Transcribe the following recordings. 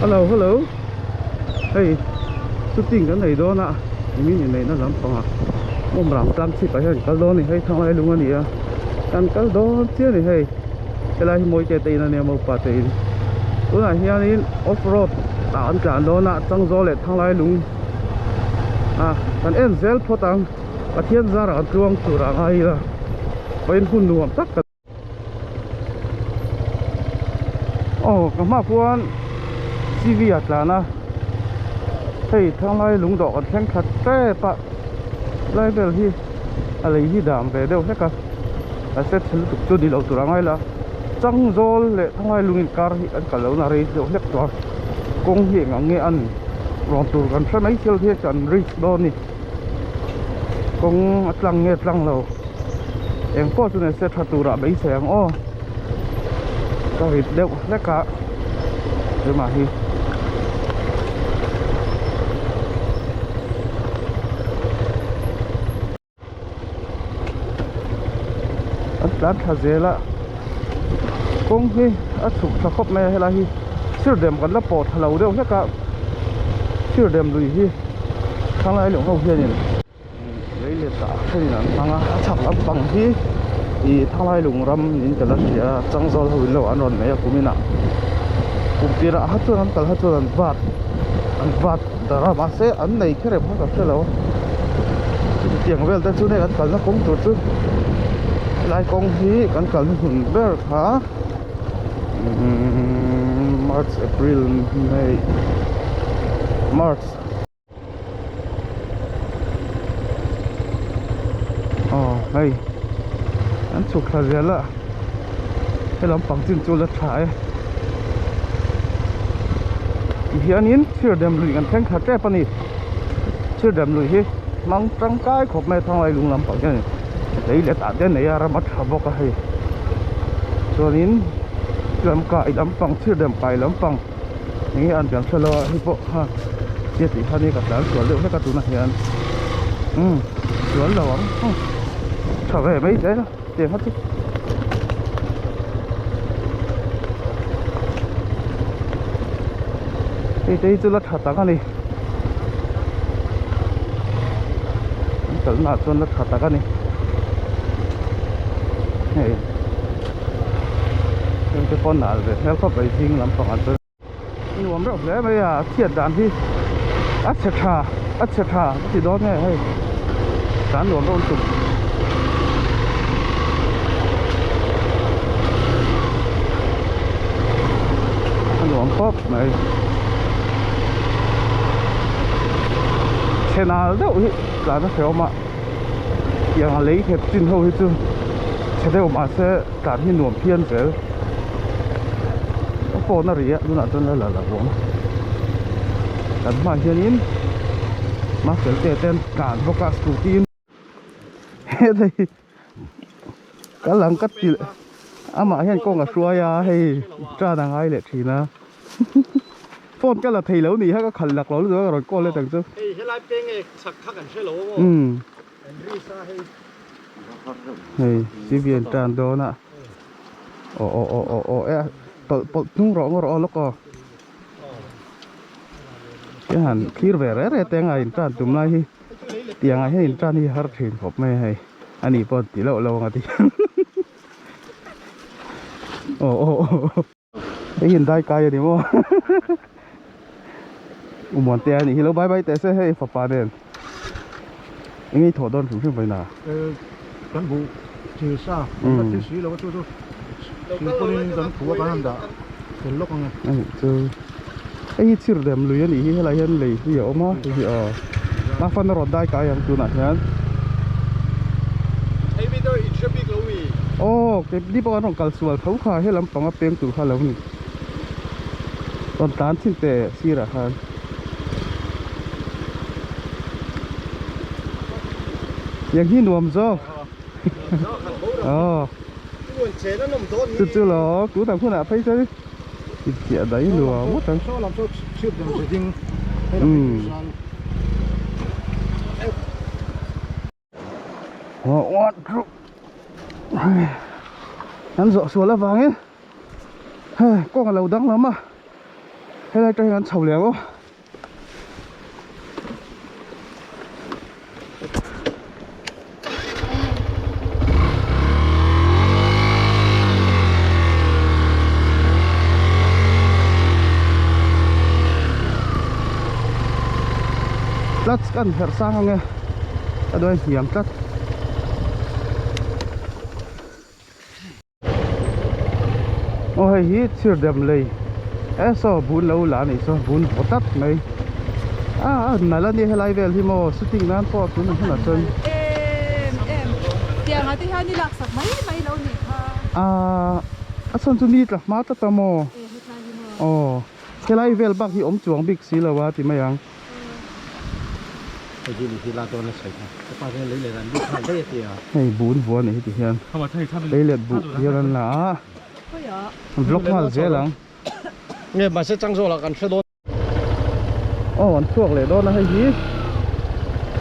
Hello hello hei shooting kan nei dawn a nimin inneihna lampangah bawmrang tlang chhip ah hian kan kal dawn a ni hei thanglai lung a ni a kan kal dawn chiah a ni hei helai hi mawi te te in a nia mopa te in tunah hianin off road ah an tlan dawn a changzawl leh thanglai lung a kan en zel phawt ang Pathian zarah kan tluang tur a ngai ila vawiin hun nuam tak kan aw ka hma khuan C_V ah tlan a hei thanglai lungdawh kan thleng khat tep a lai vel hi a lei hi dam ve deuh hlek a a set chhe lutuk chu ni lo tur a ngai la changzawl leh thanglai lung inkar hi an kal lohna rei deuh hlek tawh a kawng hi eng ang nge an rawn tur kan hre mai thil hi kan risk dawn a ni. Kawng a tlang nge tlang lo eng pawh chu nise tha turah beisei ang aw ka rit deuh hlek a hema hi an tlan thla zel a kawng hi a chhuk tha khawp mai a helai hi thir dem kan la pawh thla lo deuh hlek a thir dem lui hi thanglai leh ho hianin lei let ah thenin an hmang a a chhak lampang hi ih thanglai lung ram niin ka la hria a changzawl ho in lo an rawn nei a kum inah kum tirah kha chuan an kal kha chuan an vat an vat darh a mahse an nei kher em kha ka hre lo chutiang vel te chu hei kan kalna kawng tur chu helai kawng hi kan kalna hun ber kha umm march april may march aw hei an chhuk thla zel a he lampang chin chu la tha e tihianin thir dem lui kan thleng thla tep a ni thir dem lui hi hmang tangkai khawp mai a thanglai lung lampang hian lei let ah te a nei a ram a tha bawk a hei chuanin lam kai lampang thir dem kai lampang enge an kan hrelo a hei pawh kha tia tih khan ka tlan sual deuh hlek a tunah hian umm sual lo ang tha ve mai zel a tiang kha chu. Hei te hi chu la tha tak a ni an kalna ah chuan la tha tak a ni hei heng te pawh nal ve hmel khawp mai zing lampang ah chuan nuam reuh hle mai a chhiat dan hi a chhe tha a chhe tha ka ti dawn nge hei tan nuam reuh lutuk. A nuam khawp mai chhe nal deuh hi tlan a hrehawm a tiang a lei nghet chin ho hi chu chhe deuh mahse tlan hi nuam phian zel a phone a ri a tunah chuan la la lo ang kan hmaah hianin mafel te te an tlan bawk a scooty in heta hi kal ang ka ti amah hian kawng a hruai a hei tan a ngai leh thin a phone ka la thei lo nih kha ka khalh lak lo lutuk a ka rawn call let ang chu hei helai peng nge chak kha kan hre lo aw an ri sa hei hei C_V an tan dawn a aw aw aw aw aw e tawlh pawlh hnung rawh ngaw rawh aw lawk aw Te han thlir ve reh reh te anga in tan tum lai hi tiang ah hian in tan hi har thin khawp mai a hei ani pawh ti loh lo anga ti aw aw aw hei hi in dai kai ani maw u muante a nih hi lo bye bye teh se hei fapa nen eng nge i thawh dawn hrim hrim vawiin a kan buh thil sa kan la thil si lo a chu chu thil pawhin kan thu a kan han dah fel lawk ang e. A nih chu hei hi chhir dem lui a nih hi helai hian lei hi a awm a hei hi aw a fan a rawn dai kai ang tunah hian Hei mi deuh in hre bik lo mi. Aw kei ni pawh an rawn kal sual tho kha he lampang a peng tur kha lo ni rawn tlan thin teh sirah khan. Tiang hi nuam zawk Aw Chu chu lo tun ang hunah phei chuan infiah daih nuam ngawt ang Umm An zawh sual avangin kawng a lo danglam a. Helai atang hian kan chho leh ang aw. Clutch kan herh sang ange a duai hniam tlat. Aw hei hi chhir dem lei e saw bun lo la anih chu bun vaw tlat mai a a nalh ania helai vel hi maw shooting nan pawh tun ang hunah chuan em em tiang ah te hian i laksak mai mai lo nih kha ah a chhan chu ni tla hma tlat a maw e hetlai hi maw aw helai vel bak hi awm chuang bik si lo a ti mai ang. Hei bun vua a nih hi ti hian lei let buh hian an la a vlog nghal zel ang. Aw an chhuak leh dawn a hei hi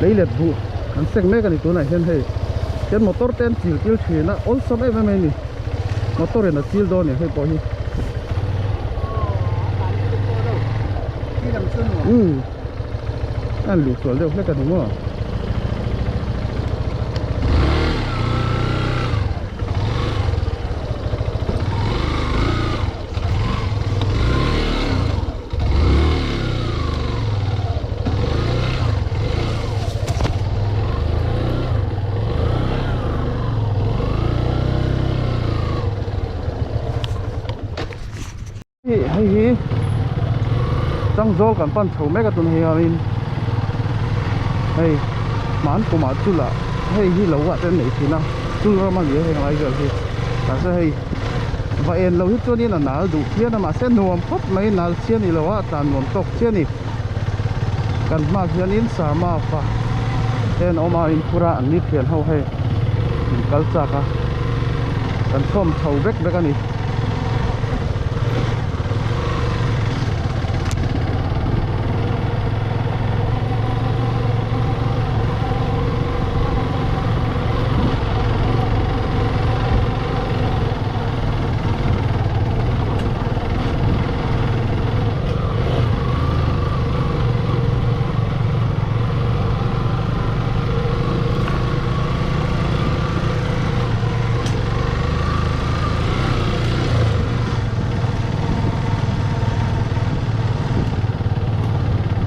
lei let buh an seng mek a ni tunah hian hei hian motor te an chil tir thin a awlsam em em a ni motor in a chil dawn a ni hei pawh hi. Umm a luh sual deuh hlek a ni maw Hei hi Changzawl kan pan chho mek a tun hianin hei hman kumah chula hei hi lo ah te an nei thin a chul ram a ni a heng lai vel hi mahse hei va en lo hi chuanin a nal duh phian a mahse nuam khawp mai nal chiah a ni lo a tlan nuam tawk chiah a ni kan hmaah hianin Sarma fa te an awm a inphur a an ni thian ho hei in kal chak a kan chhawm chho vek vek a ni.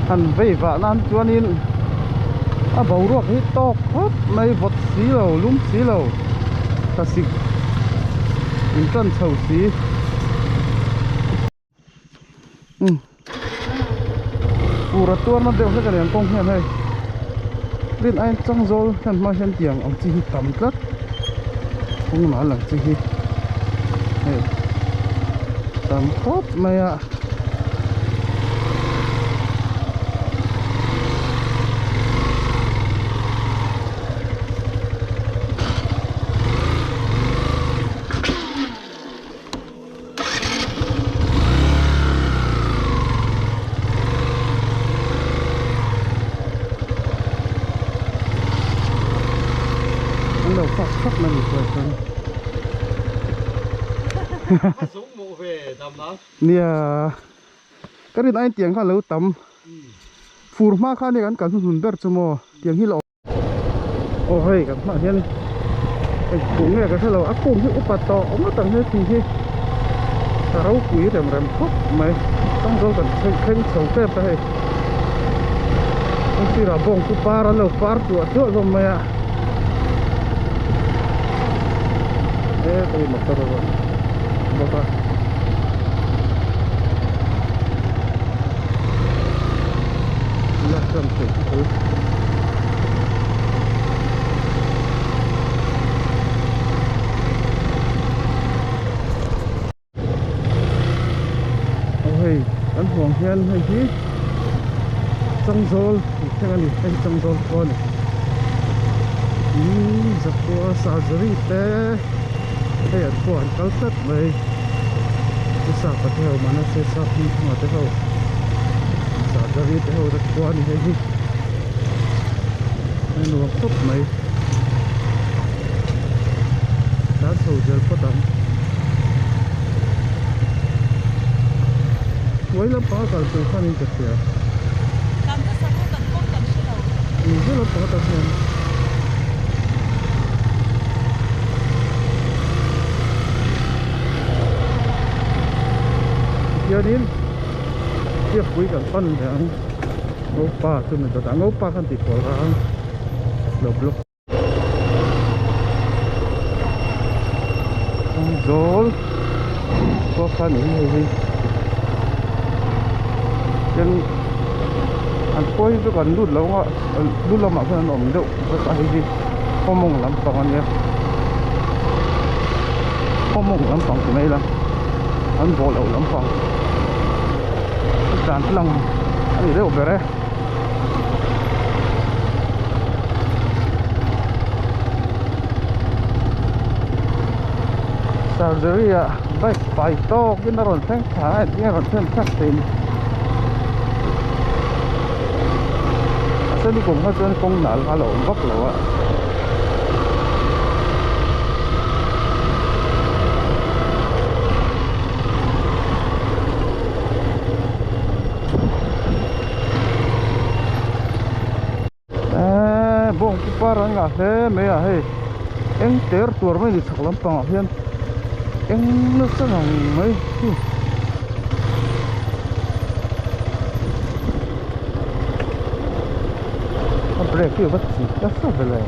Han vei vah nan chuanin a boruak hi tawk khawp mai vawt si lo lum si lo thlasik in tan chho si. Um pura tuarna deuh hlek a ni ang kawng hian hei rin aiin changzawl hian hma hian tiang ang chi hi tam tlat kawng lamah lang chi hi hei tam khawp mai a. An lo fak fak mai ni chuan chuan nia ka rin aiin tiang kha a lo tam fur hma kha ania kan kal hnuhnun ber chu maw tiang hi la aw hei kan hmaah hian eng kung nge ka hrelo a kung hi upa tawh awm ang he thing hi a ropui rem rem khawp mai changzawl kan thleng chho tep a hei kawng sirah bawng chu par an lo par tuah tuah hlawm mai a he hei motor a rawn bawk a. Aw hei kan huang hian hei hi Changzawl tih thleng a ni hei hi Changzawl khua a ni in zakua surgery te hei an pawh an kal tlat mai sapa te ho manase sap hmingthanga te ho surgery te ho te khua a ni hei hi a nuam khawp mai tan chho zel phawt ang. hnuai lampang a kal tur khan in ka hria. Tlan hmasa pawh kan kawng kan hre lo. Umm he lampang atang hian. Tihianin Biakpui kan pan leh ang Ngopa chu mi dawtah Ngopa khan tih pawl rang lo block. Zawl khua kha ni hei hi chuan an khua hi chu kan lut lo ang a lu lamah khan an awm deuh vek a hei hi khawmawng lampang a nia khawmawng lampang ti mai ila an bawh loh lampang tlan tlang a ni deuh ber e. Surgery ah bike pai tawk in a rawn thleng thla a engtin nge a rawn thlen thlak theih a seni kum kha chuan kawng nal kha a lo awm vak lo a. Eee bawng chu par an ngah hle mai a hei eng ter tuar mai ni chhak lampangah hian eng nasa ngang mai hi a brake hi a va chik nasa vel e.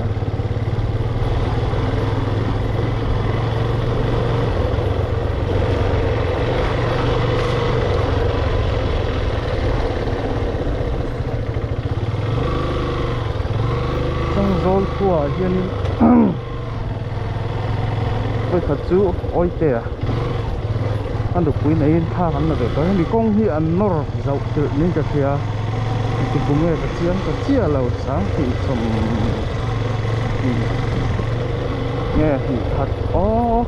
Changzawl khuaah hianin vawikhat chu awite a a nupui neiin thla kan la ve tawh a hemi kawng hi an nawr zauh tirh niin ka hria engti kum nge ka chiang ta chiah lo sang tih chawm nge hnih khat aw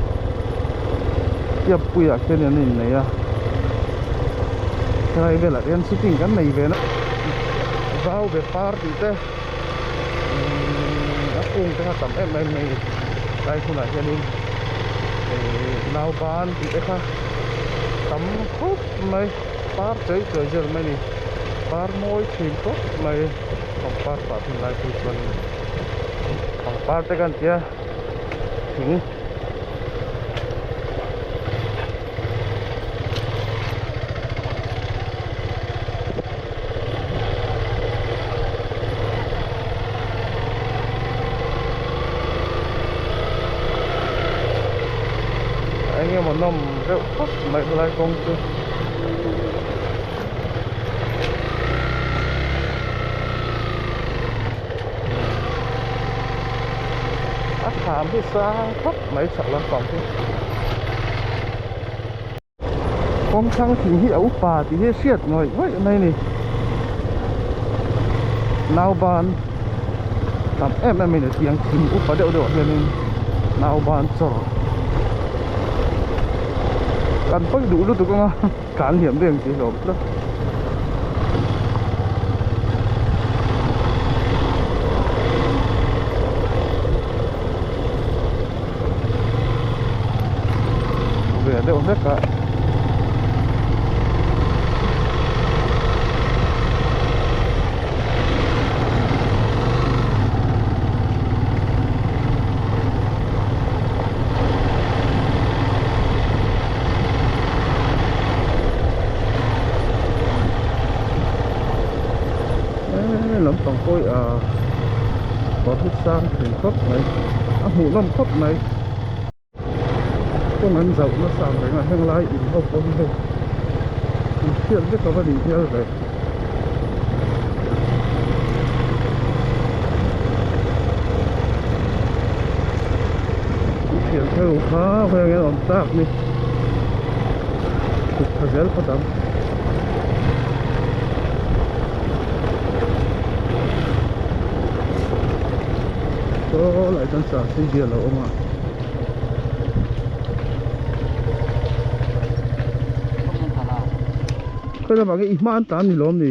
Tiappuiah khian an innei a helai velah hian shooting kan nei ve na vau be par tih te umm a kung te kha tam em em mai lai hunah hianin ihh nauban tih te kha tam khawp mai par chawi chawi zel mai a ni par mawi thin khawp mai pangpar pah hun lai phei chuanin pangpar te kan tia thing. Eng emaw nawm reuh khawp mai helai kawng chu. A thlam hi sang khawp mai chhak lampang hi kawng thlang thing hi a upa tih hi a hriat ngawih ngawih mai a ni nauban tam em em a ni tiang thing upa deuh deuh ah hianin nauban chawr kan pawi duh lutuk ang a tlan liam daih ang tih hlawm tlat. Ve deuh hlek a. Lampang pawh a kawr hi sang thei khawp mai a hmuhnawm khawp mai kawng an zauh nasa ang reng a heng lai in ho pawh hi hei an hriat vek a va nih hmel ve. Thian theu kha khawi angin a awm tak ni kut tha zel phawt ang. Saw lai chuan char sei bial a awm a. Khawi lamah nge i hma an tlan ni lawm ni?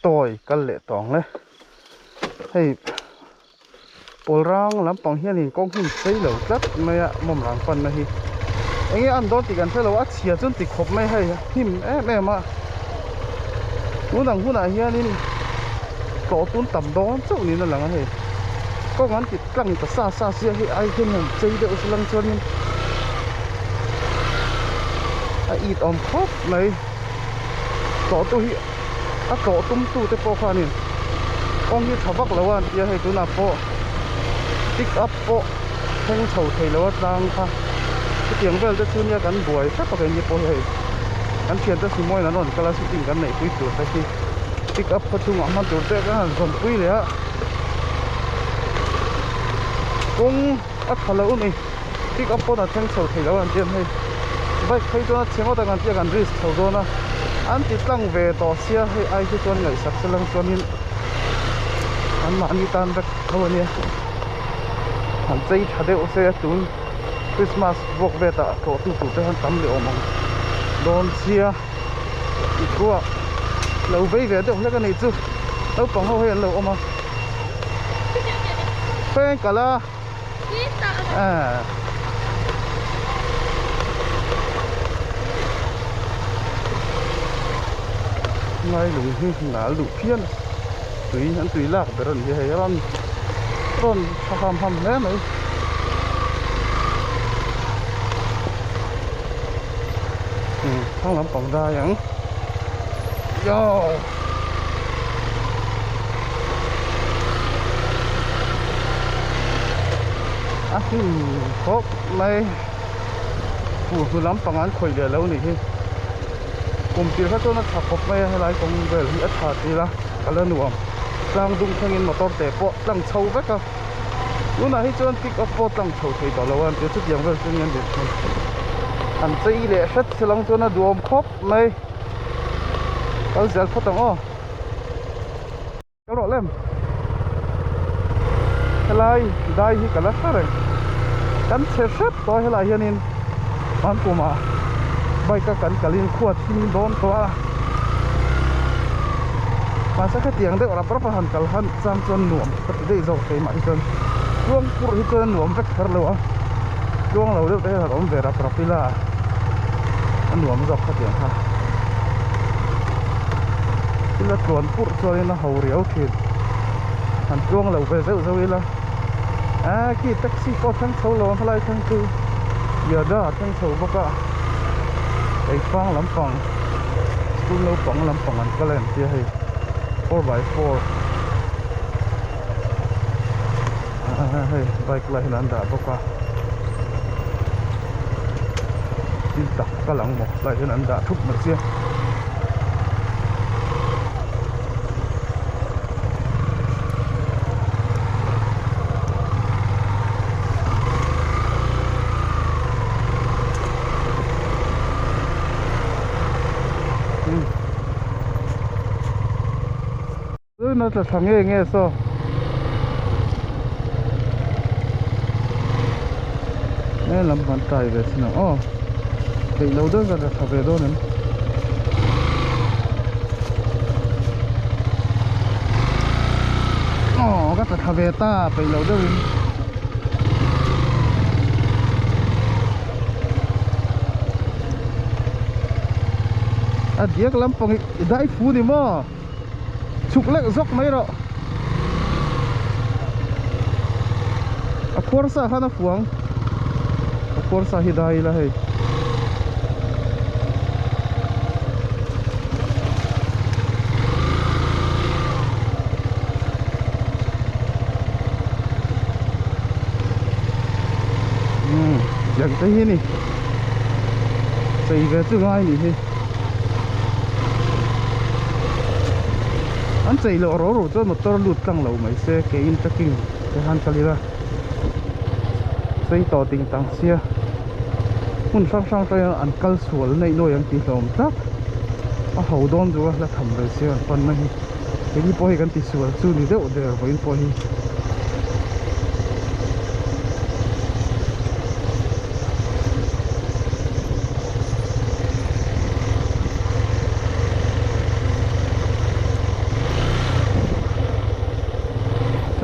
Tawi kal leh tawh ang le. Hei pawl rang lampang hianin kawng hi sei lo tlat mai a mawm rang panna hi. Enge an dawn tih kan hre lo a chhia chuan ti khawp mai hei hnim em em a tun ang hunah hianin tlawh tun tam dawn chauh niin a lang a hei kawng an ti tlang ta sa sa sia hei ai hian han chei deuh se lang chuanin a it awm khawp mai tlawh tu hi a tlawh tum tu te pawh khanin kawng hi tha vak lo a an tia hei tunah pawh pick up pawh thleng chho thei lo a tlang kha chutiang vel te chu nia kan buai hrep a keini pawh hi hei kan thiante sumoin an rawn kal a shooting kan neih pui tur te khi pick up khaw chhungah hman tur te kan han zawm pui leh a kawng a tha lo a ni pick up pawn a thleng chho thei lo a an ti a hei bike phei chuan a chhe ngawt ang an ti a kan risk chho dawn a an ti tlang ve tawh sia hei ai hi chuan ngaihsak se lang chuanin anmahni tan vek tho a nia. Han chei tha deuh se a tun Christmas vuak vet ah tlawh tu tur te han tam leh awm ang dawn sia i thuah lo vei ve deuh hlek a nih chu naupang ho hei an lo awm a feng kal a ah ngai lung hi nal duh phian a tui an tui lak ber a ni hi hei rawn rawn tha ham ham hle mai umm thlang lampang dai ang yow a hnim khawp mai pu hnu lampang an khawih leh lo nih hi kum tir kha chuan a tha khawp mai a helai kawng vel hi a tha tir a a la nuam tlang dung thlengin motor te pawh tlang chho vek a tunah hi chuan pick up pawh tlang chho thei tawh lo a an tia chutiang vel chu nia thung an chei leh hret chilang chuan a duhawm khawp mai kal zel phawt ang aw. Ka rawh lem helai dai hi ka la hre reng kan chhe hrep tawh a helai hianin hman kumah bike a kan kalin khua thim dawn tawh a mahse khatiang deuh rap rap a han kal han chang chuan nuam ka ti daih zawk keimah hi chuan tluang purh hi chuan a nuam vek kher lo a tluang lo deuh te hian han awm ve rap rap ila a nuam zawk khatiang kha. Thil a tluan purh chuanin a ho riau thin han tluang lo ve zeuh zeuh ila a khi taxi pawh thleng chho lo ang helai thleng chu yoda a thleng chho bawk a keifang lampang school naupang lampang an kal a entir hei 4x4 hei bike lai hian an dah bawk a thil tak kal ang maw lai hian an dah thup mai sia. Tuna tla thla nge nge saw he lam kan try ve chin ang aw theih lo deuh ka tla ve dawn em aw ka tla thla ve ta peih lo deuh in. A diak lampang i dai fu ni maw. Chhuk lek zawk mai rawh a khuar sa khan a fuang a khuar sa hi dai ila hei umm tiang te hi ni chei ve chu ngai ni hi. An chei loh ro ro chuan motor lut tlang lo mai se ke in trekking te han kal ila sei tawh ding tang sia hmun hrang hrang te hian an kal sual neih nuai ang tih hlawm tlat a ho dawn chu a hla tham ve sia an pan na hi keini pawh hi kan ti sual chu ni deuh der vawiin pawh hi.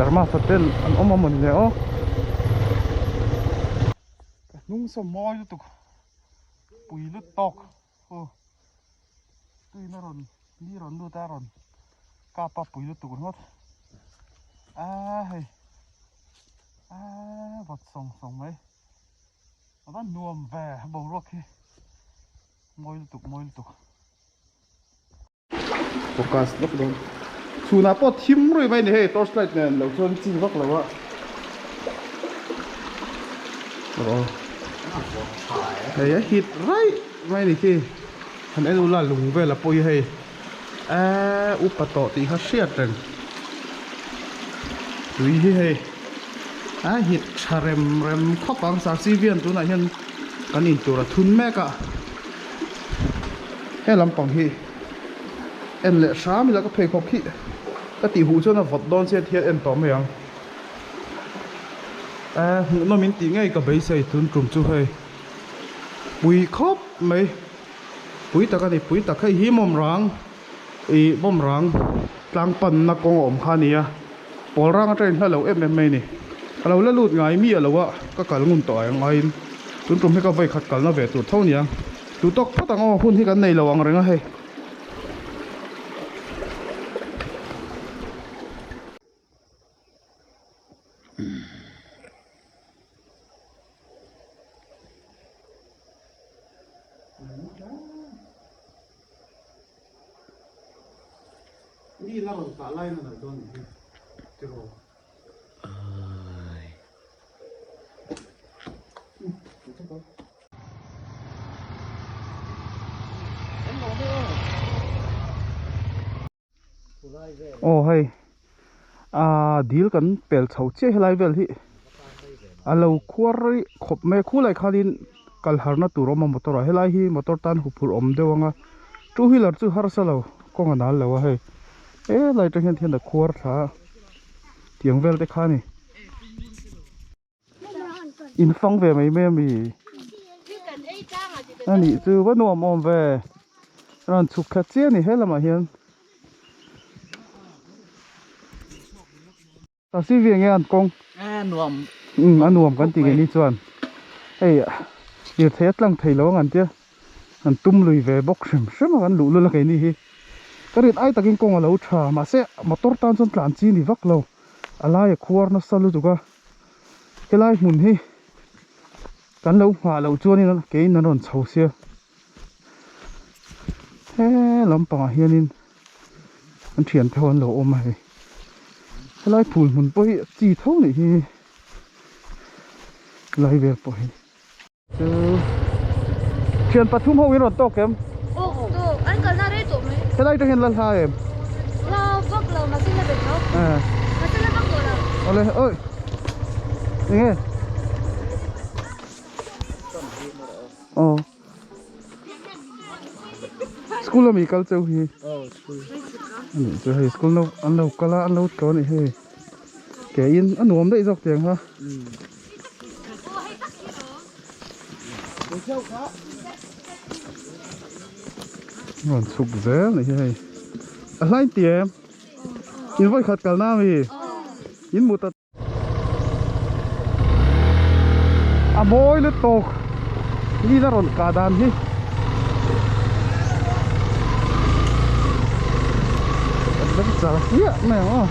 Burma hotel an awm a mawni le aw ka hnung saw mawi lutuk. Pui lut tawk aw tuina rawn ni rawn lut a rawn kap a pui lutuk ringawt a hei a vawt sawng sawng mai a va nuam ve boruak hi mawi lutuk mawi lutuk. Focus lawk dawn. Chhunah pawh thim ruih mai a ni hei torch light nen lo chuan chi vak lo a. Hei a hit raih mai a ni khi. Han en ula lung vel a pawi hei. Eee upa tawh tih kha hriat reng. Tui hi hei a hit tha rem rem khawp ang Sarsivian tunah hian kan intur a thun mek a. He lampang hi en leh hram ila ka pheikhawk hi ka tih huh chuan a vawt dawn chiat hian en tawh mai ang eh hmuhnawm in tih ngei ka beisei tun tum chu hei pui khawp mai pui tak a ni pui tak hei hi mawmrang ih mawmrang tlang panna kawng a awm kha a ni a pawl rang atangin hla lo em em mai a ni ka lo la lut ngai miah lo a ka kal ngun tawh ang aiin tun tum hi ka vawi khat kalna ve tur tho a ni ang. Duh tawk phawt ang aw, hun hi kan nei lo ang reng a hei. Mi la rawn kah lai na nalh dawn nih hi tiraw. Aw hei ah dil kan pel chho chiah helai vel hi a lo khuar rih khawp mai a khulai khanin kal harna tur a awm a motor ah helai hi motor tan huphurh awm deuh ang a two wheeler chu harsa lo kawng a nal lo a hei helai atang hian thian a khuar thla a tiang vel te kha a ni. In fang ve mai mai ami ani chu va nuam awm ve rawn chhuk thla chiah ani he lamah hian ta si ve nge an kawng nuam um a nuam kan ti nge ni chuan hei lirthei a tlang thei lo ang an tia an tum lui ve bawk hrim hrim a kan luh lul a keini hi ka rin ai takin kawng a lo tha mahse motor tan chuan tlan chi ni vak lo a laia khuar nasa lutuk a helai hmun hi kan lo nghah loh chuanin keiin an rawn chho sia he lampangah hianin an thian te ho an lo awm a hei helai phul hmun pawh hi a chi tho nih hi helai vel pawh hi. Chu thian pathum ho in rawn tawk em? Aw tawk, an kalna rei tawh mai. Helai atang hian la hla em? La vak lo, mahse la bet lo. Mahse la vak tawh lo. Awle, oi. Enge? Aw. School ami kal cheu hi. Aw school. Ani chu hei school no an lo kal a an lo tlaw a nih hei. Ke in a nuam daih zawk tiang kha. Rawn chhuk zel nih hi hei. A hlain ti em? In vawi khat kalna ami? In mut a. A mawi lutuk ni la rawn kah dan hi. Adventure hliah mai ang aw.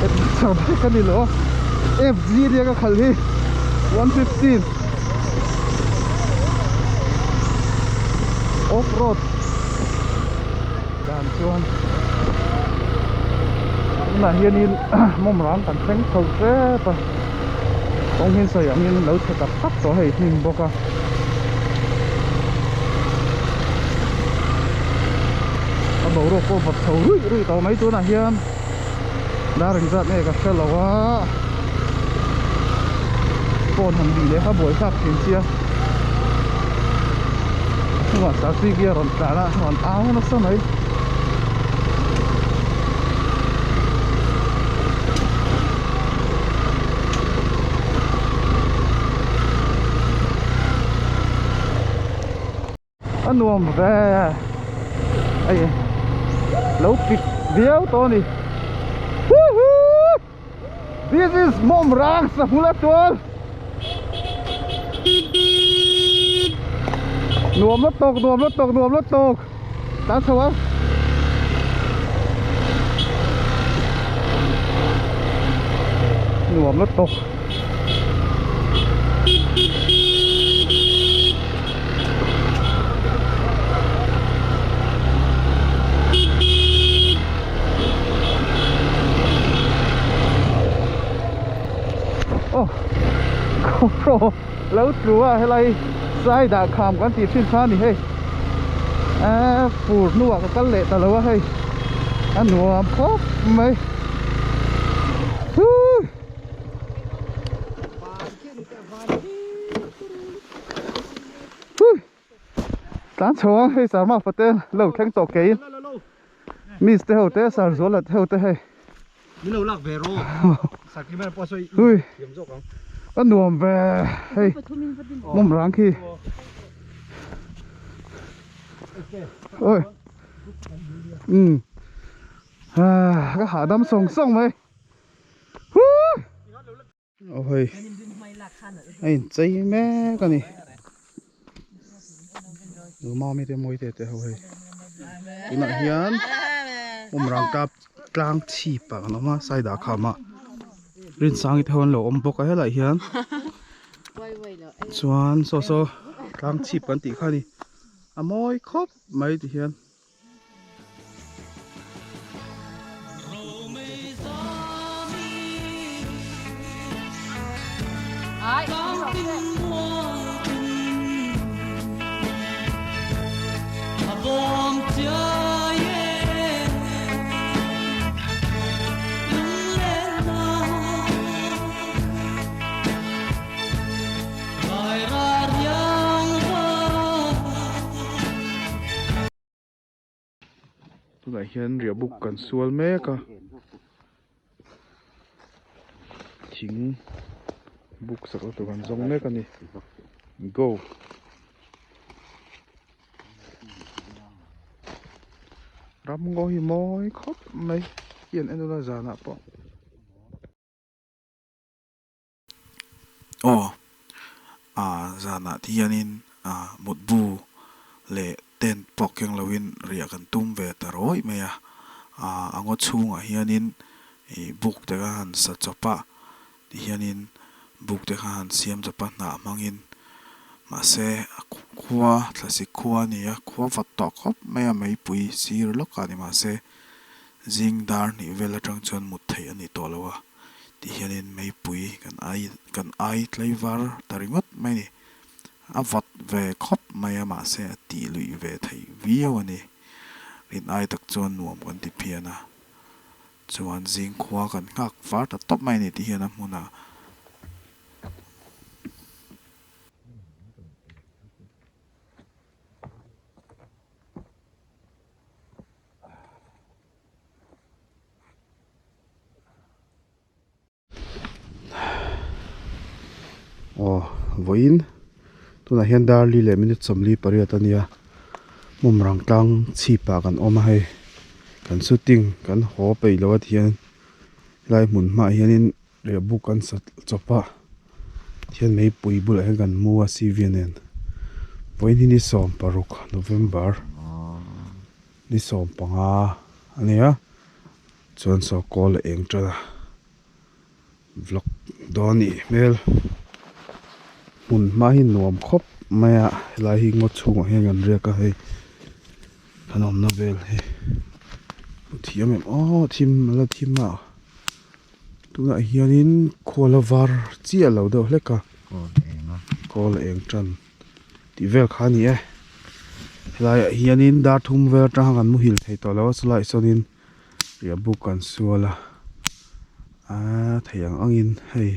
Adventure bike a ni lo a FG nia ka khalh hi 115 off road dan chuan tunah hianin mawm rang kan thleng chho tep a kawng hi sawi angin lo chhe tak tak tawh hei hnim bawk a. A boruak pawh vawt chho ruih ruih tawh mai tunah hian dar engzat nge ka hre lo a phone han bih leh kha buaithlak thin sia a chungah sarsi hi a rawn tlan a a rawn au nasa mai. A nuam ve ai lo pik viau tawh a ni Woohoo this is mawm rang sahmula tual. Nuam lutuk nuam lutuk nuam lutuk Tlan chho ang. Nuam lutuk. Aw GoPro lo tlu a helai sai dah kham kan tih thin kha a ni hei eee fur hnuah ka kal leh ta lo a hei a nuam khawp mai huii. Tlan chho ang hei Sarma fate lo thleng tawh keiin miss te ho te Sarzuala te ho te hei Min lo lak ve rawh Sakliman pawh sawi Hui thiam zawk ang A nuam ve hei mawm rang khi Oi Um Ka hahdam sawng sawng mai Huh Aw hei a inchei mek a ni Mami te mawi te te ho hei tunah hian awmrang tap tlang chhip ah kan awm a side ah kham ah Rinsangi te ho an lo awm bawk a helaiah hian chuan saw saw tlang chhip kan tih kha a ni a mawi khawp mai ti hian. Tunah hian riah buk kan sual mek a thing buk sak na tur kan zawng mek a ni go ramngaw hi mawi khawp mai hi an en ula zanah pawh. Aw, ah zanah te hianin ah mutbu leh tent pawh keng loin riah kan tum ve ta rawih mai a, ah a ngaw chhungah hianin ih buk te kha han sa chawp a, tihianin buk te kha han siam chawp a hnah hmangin mahse a khua thlasik khua a ni a, khua vat tawh khawp mai a meipui sir lawkah ni mahse zing dar hnih vel atang chuan mut theih a ni tawh lo a. Ti hianin meipui kan ai kan ai tlaivar ta ringawt mai a ni. A vawt ve khawp mai a mahse a tih luih ve theih viau a ni. Rin ai tak chuan nuam kan ti phian a. Chuan zingkhua kan nghak var ta tawp mai a ni ti hian a hmunah. Aw vawiin tunah hian darli leh minute 48 a nia hmawmrang tlang chhip ah kan awm a hei kan shooting kan haw peih loh a ti hian helai hmun hmaah hianin riahbuk an sa chawp a tihian meipui bulah hian kan mu a C V nen vawiin hi ni 16 November. Ni 15 a nia chuan saw kawl a eng tan a vlog dawn a nih hmel hmun hma hi nuam khawp mai a helai hi ngaw chhungah hian kan riak a hei kan awmna vel hi hmu thiam em aw thim a la thim a tunah hianin khual a var chiah lo deuh hlek a kawl a eng tan. Tih vel kha a ni e helaiah hianin dar thum vel atanga kan muhil thei tawh lo a chulaiah sawnin riah buk kan sual a aaa thei ang angin hei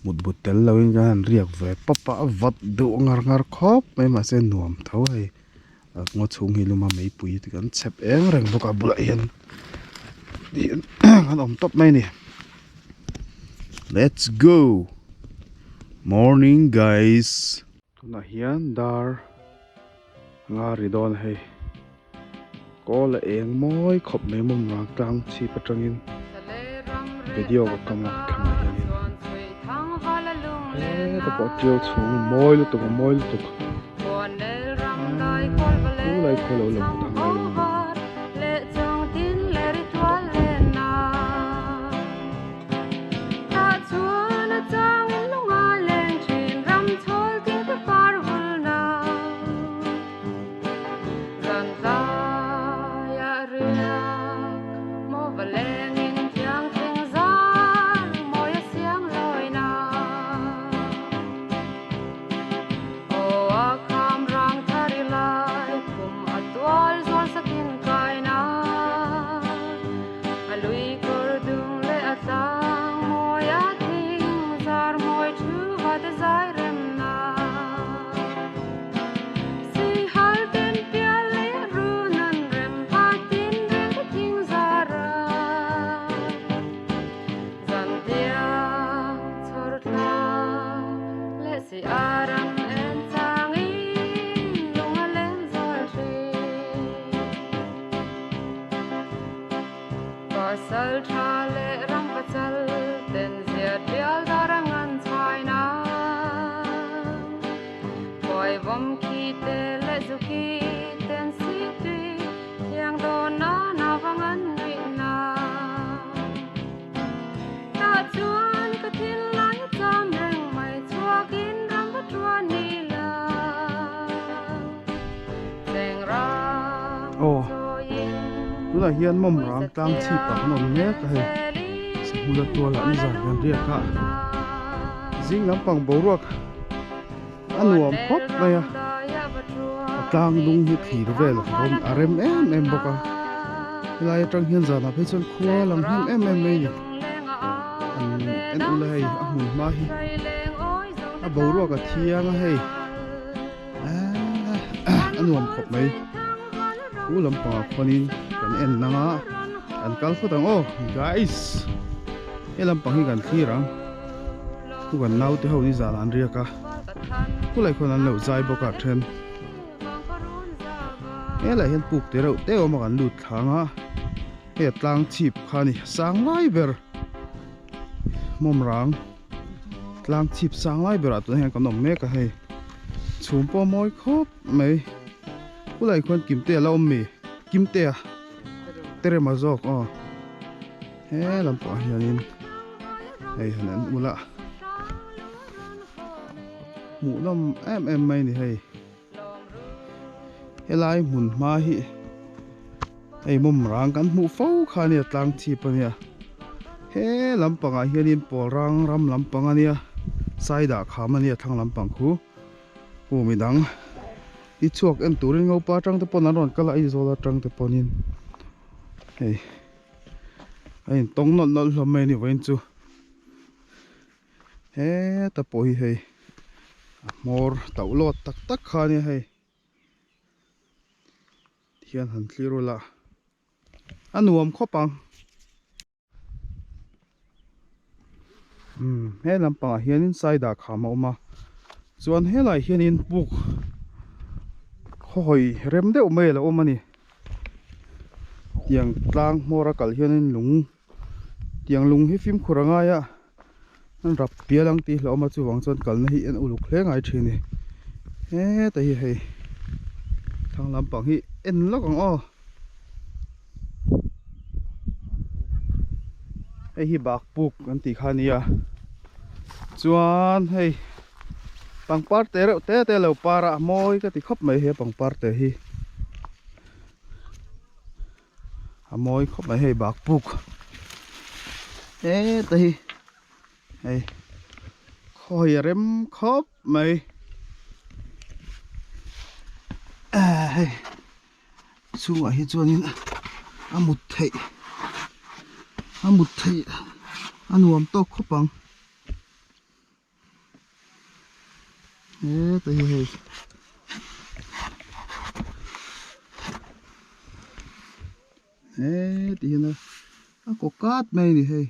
mut but tel loin kan han riak ve pawp a a vawt duh ngar ngar khawp mai mahse nuam tho hei ngaw chhung hi luma meipui te kan chhep eng reng bawk a bulah hian kan awm tawp mai a ni let's go morning guys tunah hian dar nga ri dawn a hei kawl a eng mawi khawp mai mawm rang tlang chhip atangin video ka kam a thlang ah hianin heta pawh tiau chhung mawi lutuk a mawi lutuk. Khulai khaw lo lang thang ngai lo ang. Aw tunah hian mawm rang tlang chhip ah kan awm mek a hei sahmula tualah nizan kan riak a zing lampang boruak a nuam khawp mai a a tlang lung hi thir vel a rawn a rem em em bawk a helai atang hian zanah phei chuan khua lang hnem em em mai a ni an en ula hei a hmun hma hi a boruak a thiang a hei a nuam khawp mai u lampangah khuanin kan en nang a an kal phawt ang aw guys he lampang hi kan thlir ang. Khu kan naute ho ni zan an riak a khulai khuan an lo zai bawk a then helai hian puk te reuh te awm a kan lut thlang a hei a tlang chhip kha a ni sang lai ber mawm rang tlang chhip sang lai berah tunah hian kan awm mek a hei chhum pawh a mawi khawp mai khulai khuan kimte a la awm mi kimte a terema zawk aw. He lampangah hianin hei han en ula hmuhnawm em em mai a ni hei helai hmun hma hi hei mawm rang kan hmuh fo kha a nia tlang chhip a nia he lampangah hianin pawl rang ram lampang a nia side ah kham a nia thlang lampang khu hu midang hi chhuak en turin ngopa atang te pawn an rawn kal a Aizawl atang te pawnin hei. A in tawng nawlh nawlh hlawm mai a ni vawiin chu heta pawh hi hei a hmawr tauh lawt tak tak kha a nia hei tihian han thlir ula a nuam khawp ang umm he lampangah hianin side ah kham a awm a chuan helaiah hianin puk khawhawi rem deuh mai a lo awm a ni. Tiang tlang hmawr a kal hianin lung tiang lung hi fimkhur a ngai a an rap pial ang tih hlauhawm a chuvang chuan kalna hi en uluk hle ngai thin a ni heta hi hei thlang lampang hi en lawk ang aw hei hi bak puk an tih kha a nia chuan hei pangpar te reuh te te a lo par a a mawi ka ti khawp mai he pangpar te hi. A mawi khawp mai hei bak puk heta hi hei khawi a rem khawp mai hei chhungah hi chuanin a mut theih a mut theih a nuam tawk khawp ang. Heta hi hei heti hian a kaw kat mai a ni hei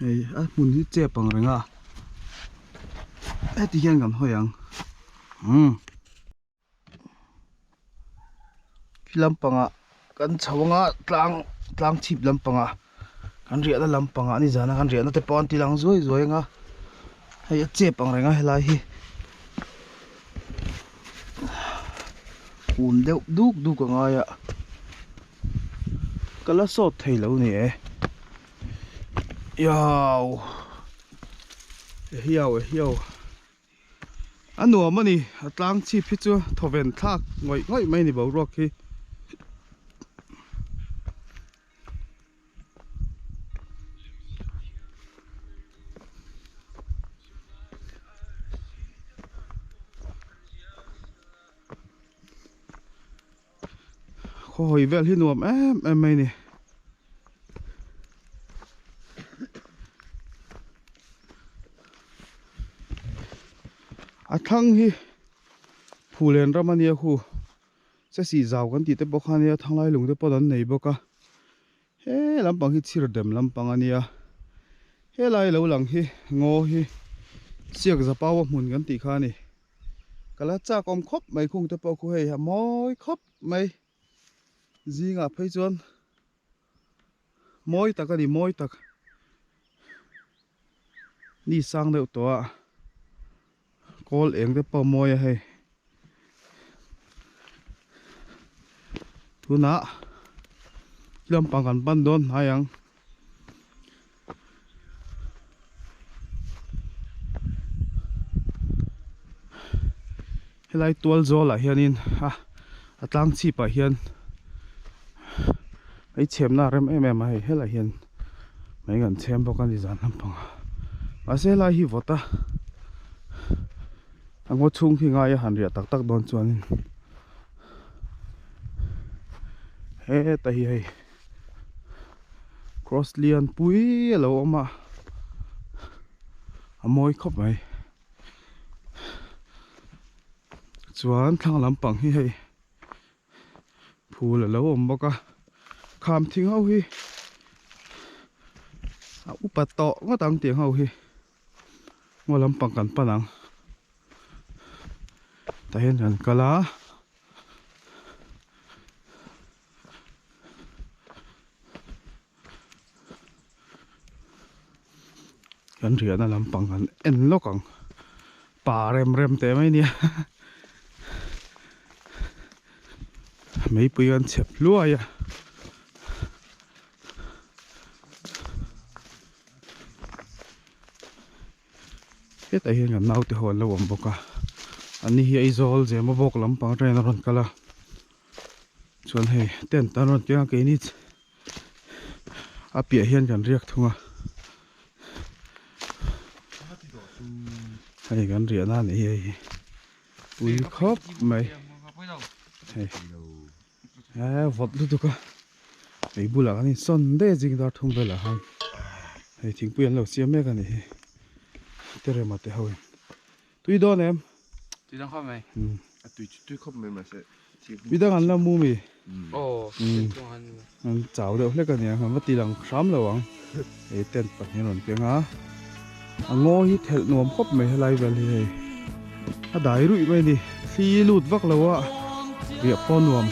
hei a hmun hi chep ang reng a heti hian kan hawi ang umm. Khi lampangah kan chho anga tlang tlang chhip lampangah kan riahna lampangah ni zana kan riahna te pawh an ti lang zuai zuai anga hei a chep ang reng a helai hi. Kun deuh duk duk a ngai a ka la sawt thei lo ni e iau ehiau ehiau a nuam a ni a tlang chhip hi chu thawven thlak ngawih ngawih mai a ni boruak hi. Khaw hawi vel hi nuam em em mai a ni. A thlang hi Phulen ram a nia khu. Se sih zau kan tih te pawh kha ania thanglai lung te pawh an nei bawk a he lampang hi chhir dem lampang a nia helai lo lang hi ngaw hi siak zapau a hmun kan tih kha a ni ka la chak awm khawp mai khung te pawh khu hei a mawi khawp mai zingah phei chuan mawi tak a ni mawi tak ni sang deuh tawh a. Kawl eng te pawh a mawi a hei tunah lampang kan pan dawn hnai ang helai tual zawlah hianin a a tlang chhipah hian hei chhemna a rem em em a hei helaiah hian mai kan chhem bawk a ni zan lampangah mahse helai hi vawt a a ngaw chhung hi ngai a han riah tak tak dawn chuanin heta hi hei cross lian pui a lo awm a a mawi khawp mai chuan thlang lampang hi hei. Phul a lo awm bawk a kham thing ho hi a upa tawh ngawt ang tiang ho hi ngaw lampang kan pan ang tah hian kan kal a. Kan riahna lampang kan en lawk ang pa rem rem teh mai nia meipui kan chhep hluai a. Hetah hian kan naute ho an lo awm bawk a an ni hi Aizawl Zemabawk lampang atangin a rawn kal a chuan hei tent an rawn keng a keini a piah hian kan riak thung a hei kan riah na anih hi hei pui khawp mai hei eh vawt lutuk a hei bulah kan insawn daih a zing dar thum velah khan hei thingpui an lo siam mek anih hi terema te ho in tui dawn em. Tui dang khawp mai. A tui chu tui khawp mai mahse tui dang an la mu mi. Aw an chau deuh hlek a nia an va ti lang hram lo ang hei tent pahnih a rawn keng a a ngaw hi thelh nuam khawp mai helai vel hi hei a dai ruih mai a ni thli lut vak lo a riah pawh nuam.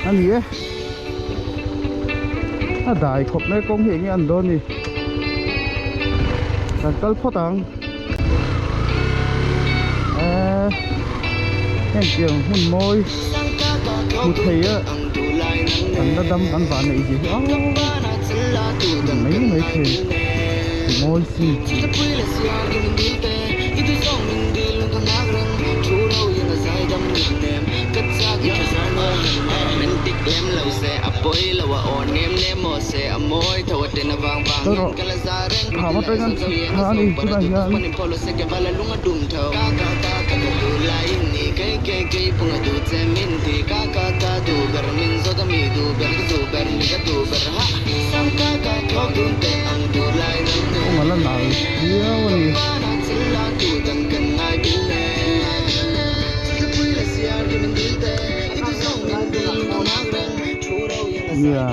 A ni e a dai khawp mai kawng hi enge an dawn ni kan kal phawt ang eee heng tiang hmun mawi hmu thei a kan la dam kan vah neih zia hi aaa mai mai thei mawi si. Thlam atang an chhuk thla a ni chutah hian. Kawng a la nal viau a ni. Nia.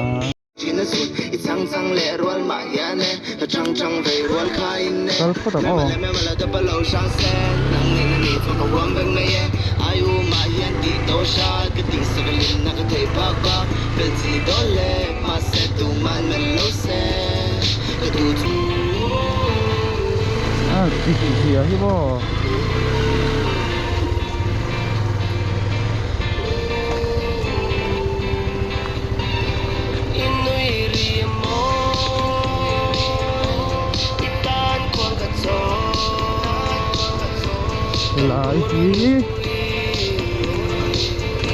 Kal phawt ang aw. A dik zia hi maw. Helai hi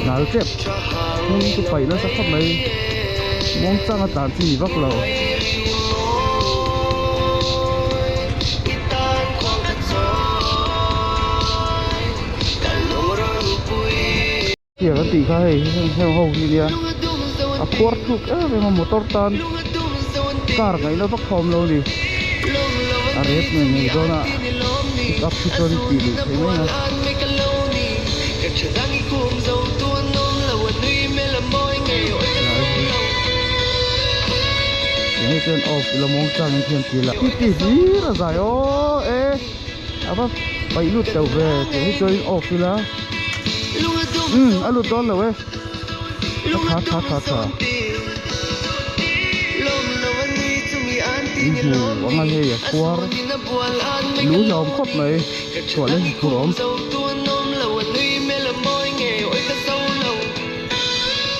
nal tep hnung chu paih nasa khawp mai muangchang a tlan chi ni vak lo. Tiang an tih kha hei heng ho hi nia a khuar thluk em em a motor tan car ngaihna vak kha awm lo a ni a rep ngei ngei dawn a pick up hi chuan tih luih theih mai a. Tiang hi chuan off ila muang changin thiam ti la ti hlir a zai aw e. A va paih lut teuh ve tih hi chuan off ila umm a lut dawn lo e a tha tha tha tha in hmu ang a hei a khuar lu hlawm khawp mai chhuah leh thur awm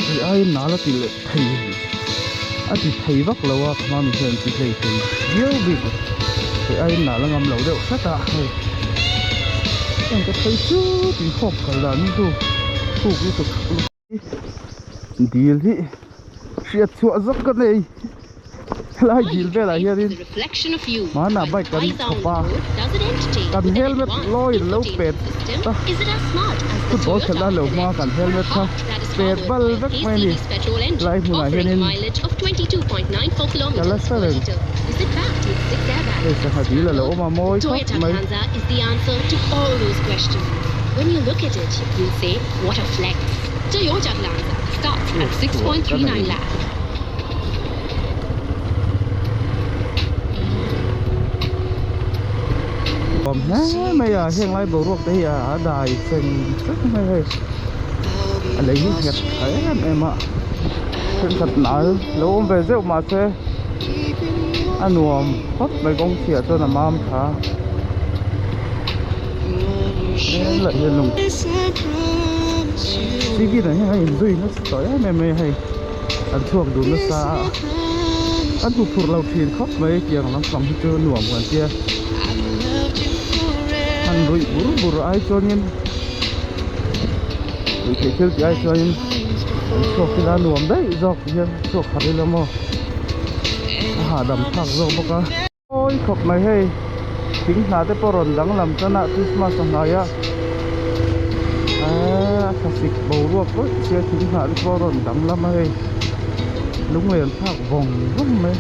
hei aiin nal a ti leh thei a ti thei vak lo a khama mi hian ti hlei thei viau bik hei aiin nal a ngam lo deuh hret a hei heng ka phei chu tui khawp kal dan hi chu thuk lutuk dil hi hriat chhuah zawk ka nei. Helai dil velah hianin hmanah bike kan chhawp a, kan helmet lawiin lo pet a, football khelh nan lo hma kan helmet kha pet bal vek mai a ni. Helai hmunah hianin ka la hre reng. Hei sangha dil a lo awm a mawi khawp mai. Chhuah ka nei. Awm hle mai a heng lai boruak te hi a dai seng vek mai hei a lei hi nghet tha em em a thenkhat nal lo awm ve zeuh mahse a nuam khawp mai kawng chhiah chuan a mam tha helai hian lung cv dan hian a inzui nasa tawh em em mai a hei. An chhuak dun nasa a, an hmu phurh lo thin khawp mai tiang lampang hi chu nuam kan tia. Han ruih bur bur ai chuanin ruih theih thil tih ai chuanin an chhuak ila nuam daih zawk ti hian chhuak khat ila maw a hahdam thlak zawk bawk a. Mawi khawp mai hei thing hna te pawh rawn danglam tan a Christmas a hnai a eee a thlasik boruak vawih sia thing hnah te pawh rawn danglam a hei lunglen thlak vawng vawng mai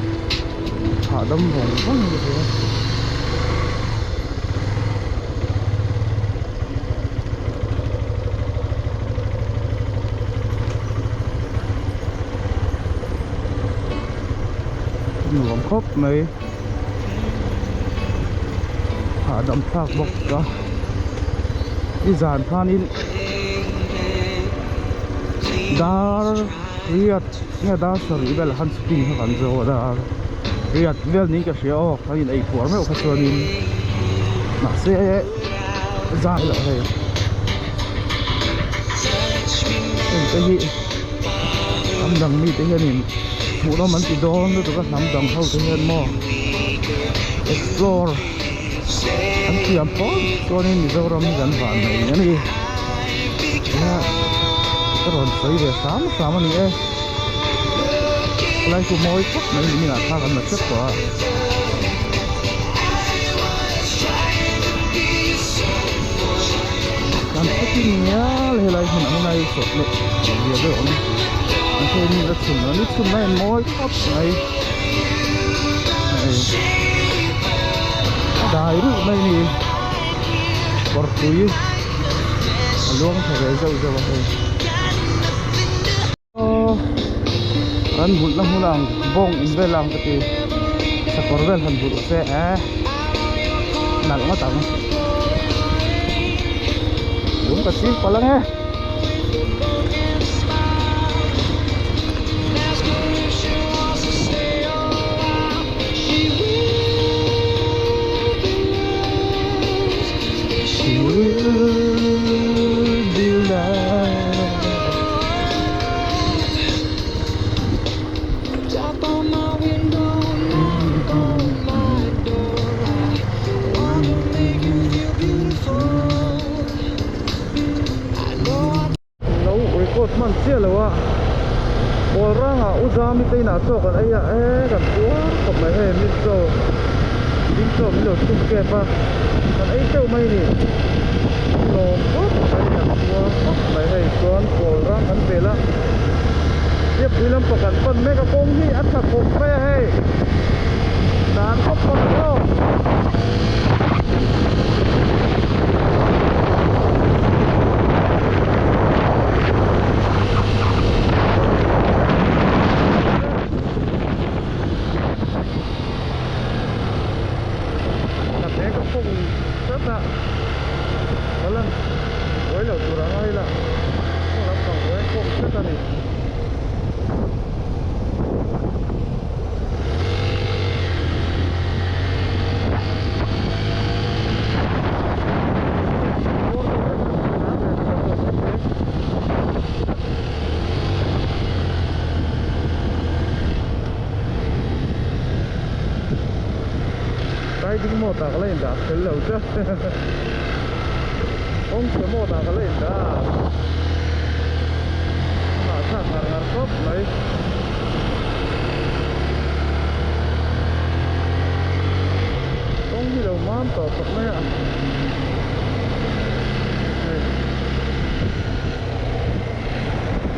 hahdam vawng vawng a ni thei a. Nuam khawp mai hahdam thlak bawk a i zan khanin dar riat nge dar sarih vel han shooting kha kan zo a dar riat vel niin ka hria aw kan in eipuar meuh kha chuanin mahse zan loh hei heng te hi. Hnam dang mite hianin hmuhnawm an ti dawn lutuk a hnam dang ho te hian maw explore an thiam phawt chuanin Mizoram hi kan van nei a ni nia ka rawn sawi ve hram hram a ni e helai chu mawi khawp mai nimin ah thla kan la hrep tawh a. helai hmun ang hian a sawh leh zia deuh awm an hei ni a chhun a ni chhun a in mawi khawp mai hei a dai ruih mai a ni kawr tui a luang thla ve zeuh zeuh a hei. Aw kan vulh na hmun ang bawng in vel ang ka ti sakawr vel han vulh se eh nalh ngawt ang lung ka ching palh ang e. Lo record hman chiah lo a pawl rangah u zami te inah chaw kan ei a e kan puar khawp mai hei min chaw min chaw min lo chhum kep a kan ei teuh mai a ni lawm khawp mai kan puar khawp mai hei chuan pawl rang kan pel a Biakpui lampang kan pan mek a kawng hi a tha khawp mai a hei dan khawp khawp ang aw. Ka bag a khawng tlat a ka lan buai lo tur ang a hei lah kawng lampang buai a khawng tlat a ni. Riding mode ah ka la indah fel lo che kawngchhe mode ah ka la indah a hahthlak ngar ngar khawp mai. Kawng hi lo mam tawh khawp mai a hei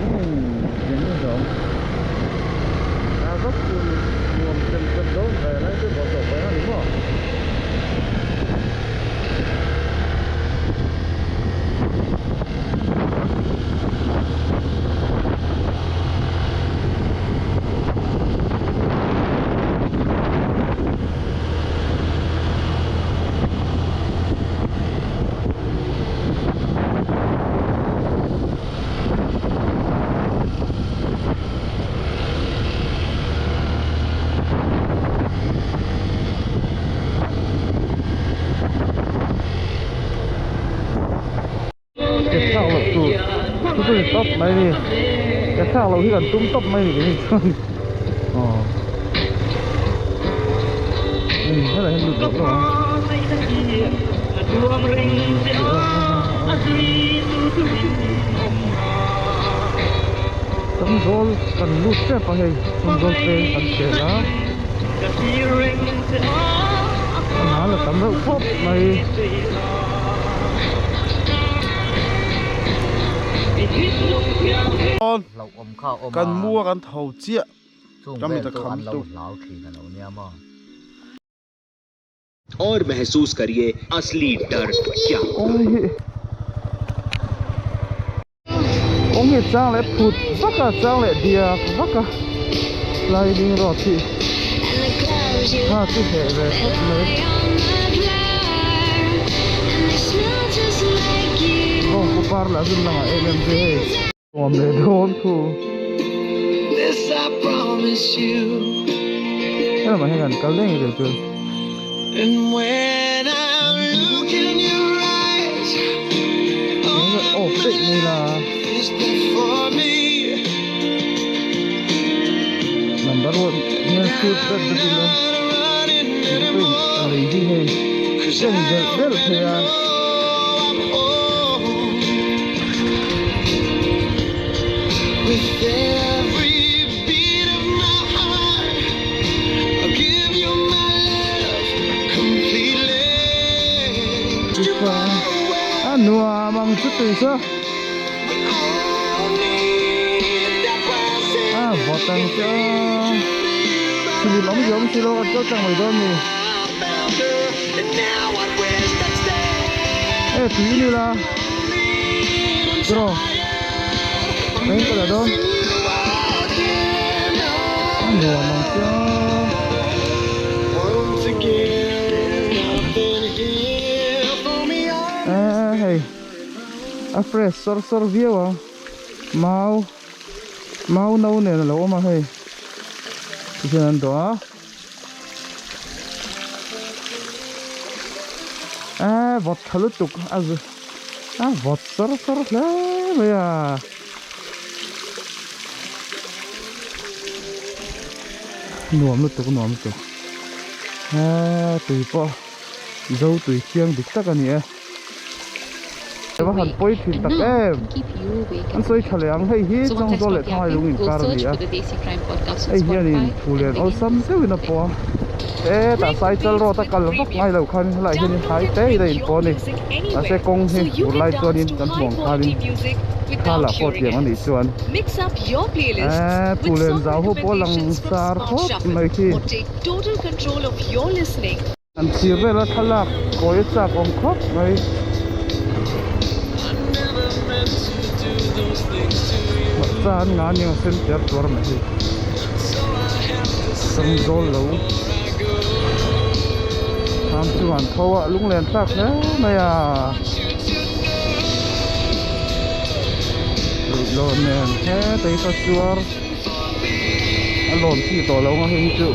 umm eng nge zawng a vak chu nuam chem chem dawn ve lai chu bawlhhlawh paih a ni maw. Ke thlak loh tur chu chu ni tawp mai a ni ke thlak loh hi kan tum tawp mai a ni keini chuan aw helai hian lut loh loh ang. Changzawl kan lut tep a hei changzawl peng kan tel a a nal a tam reuh khawp mai. Kan mu a kan tho chiah ka mit a kham tuk. और महसूस करिए असली डर क्या Kawng hi kawng hi chang leh phut vak a chang leh diak vak a sliding road hi tha chu heh ve khawp mai bawng khaw par lah zun langah em em chu hei nuam leh dawn thu helamah hian kan kal daih ngei chu. Off daih mai la number one hian shoot dat dat ila a lei hi hei chen delh delh thei a. A nuam ang chu tui chu. A vawt ang che aw thil awm zia awm si lo kan kal tlang mai dawn a ni e tui ni la tiraw eng ka la dawn a nuam ang che aw. Eee hei a fresh sawr sawr viau ang mau mau no nen a lo awm a hei tihian an dawh a eee vawt tha lutuk a a vawt sawr sawr hle mai a. Nuam lutuk nuam lutuk eee tui pawh zo tui thiang dik tak a ni e ava han pawi thin tak em an sawi tha leh ang hei hi changzawl leh thangai lung inkar a ni a hei hianin thu len awlsam deuhin a pawh a hetah cycle road a kal vak ngai lo khan helaiah hianin hlai te in a inpawh a ni mahse kawng hi fur lai chuanin kan hmuh ang khanin thla pawh tiang a nih chuan eee thu len zau ho pawh a lang sar khawp mai khi. An thir vel a thlalak kawi a chak awm khawp mai. Hmarcha an ngah aniang a sen ter tuar mai hei. Changzawl lo tham chu an tho a lunglen thlak hle mai a. Ruihloh nen heta hi ka chuar. A lawn chi tawh lo ang a hei hi chu.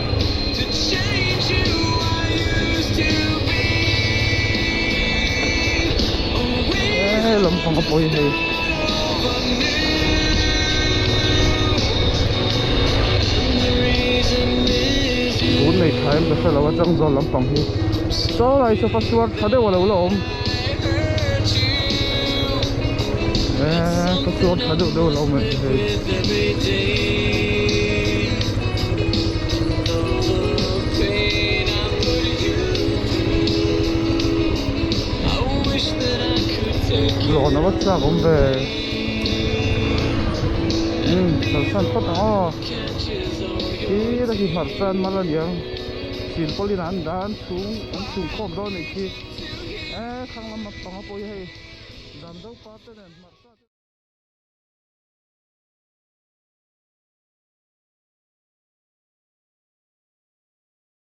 He lampang a pawi hei. Tun nei tha em ka hre lo a changzawl lampang hi. Saw lai sofa suar tha deuh a lo la awm. Eee ka suar tha deuh deuh a lo awm leh hei. Lawn a va chak awm ve. Umm kalsan phawt ang aw. Khi ta khi hmarcha an mal aniang. Silpawlin an dah an chhung an chhung khawm dawn anih khi. Eee thlang lam panga pawh hi hei zan zo pa te nen hmarcha.